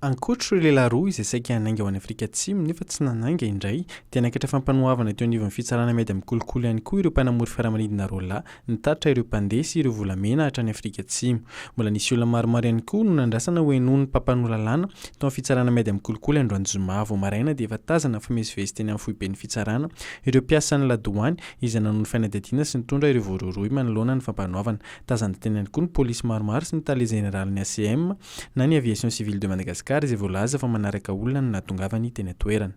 Ankoatra ireo lehilahy roa izay saika hanainga ho any Afrika Atsimo nefa tsy nanainga indray dia niakatra fampanoavana teo anivon'ny fitsarana miady amin'ny kolikoly ihany koa ireo mpanamory fiaramanidina roa lahy nitatitra ireo mpandeha sy ireo volamena hatrany Afrika Atsimo. Mbola nisy olona maromaro ihany koa no nandrasana ho henoin'ny mpampanoa lalàna tao amin'ny fitsarana miady amin'ny kolikoly androany zoma vao maraina dia efa tazana nifamezivezy teny amin'ny foiben'ny fitsarana ireo mpiasan'ny ladoany izay nanao ny fanadihadiana sy nitondra ireo voarohirohy manoloana ny fampanoavana. Tazana teny ihany koa ny polisy maromaro sy ny tale jeneralin'ny ACM na ny Aviation Civile de Madagascar izay voalaza fa manaraka olona no nahatongavany teny an-toerana.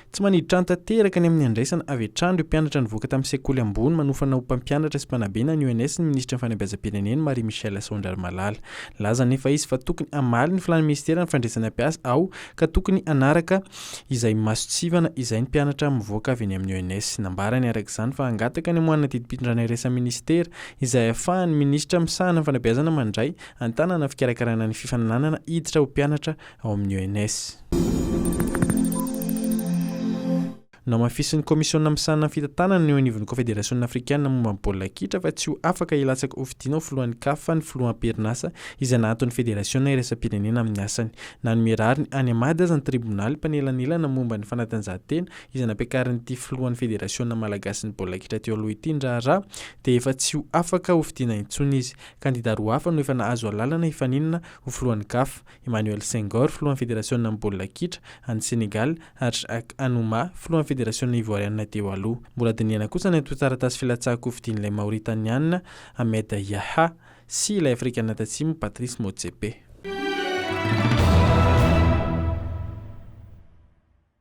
Tsy manidy trano tanteraka ny amin'ny handraisana avy hatrany ireo mpianatra nivoaka tamin'ny sekoly ambony manofana ho mpampianatra sy mpanabe na ny ENS ny minisitry ny Fanabeazam-pirenena Marie Michelle Sahondrarimalala. Nilaza anefa izy fa tokony hamaly ny filàn'ny minisitera ny fandraisana mpiasa ao ka tokony hanaraka izay mason-tsivana izay ny mpianatra mivoaka avy eny amin'ny ENS. Nambarany araka izany fa hangataka ny hamoahana didim-pitondrana iraisan'ny minisitera izay ahafahan'ny minisitra misahana ny fanabeazana mandray an-tanana ny fikarakarana ny fifaninanana hiditra ho mpianatra ao amin'ny ENS. Nohamafisin'ny kaomisiona misahana ny fitantanana eo anivon'ny Kaonfederasiona afrikanina momba ny baolina kitra fa tsy ho afaka hilatsaka hofidiana ho filohan'ny Caf ny filoha am-perinasa izay nahaton'ny federasiona iraisam-pirenena amin'ny asany. Nanome rariny any Ahmad aza ny tribonaly mpanelanelana momba ny fanatanjahantena izay nampiakarin'ity filohan'ny federasiona malagasin'ny baolina kitra teo aloha ity ny raharaha dia efa tsy ho afaka hofidiana intsony izy. Kandida roa hafa no efa nahazo alalana hifaninana ho filohan'ny Caf, Emmanuel Senghor, filohan'ny federasionan'ny baolina kitra any Sénégal ary Jacques Anouma, filohan'ny federasiona ivoarianina teo aloha. Mbola dinihana kosa ny antontan-taratasy filatsahan-kofidian'ilay Maoritaniana Ahmed Yahya sy ilay Afrikana Tatsimo Patrice Motsepe.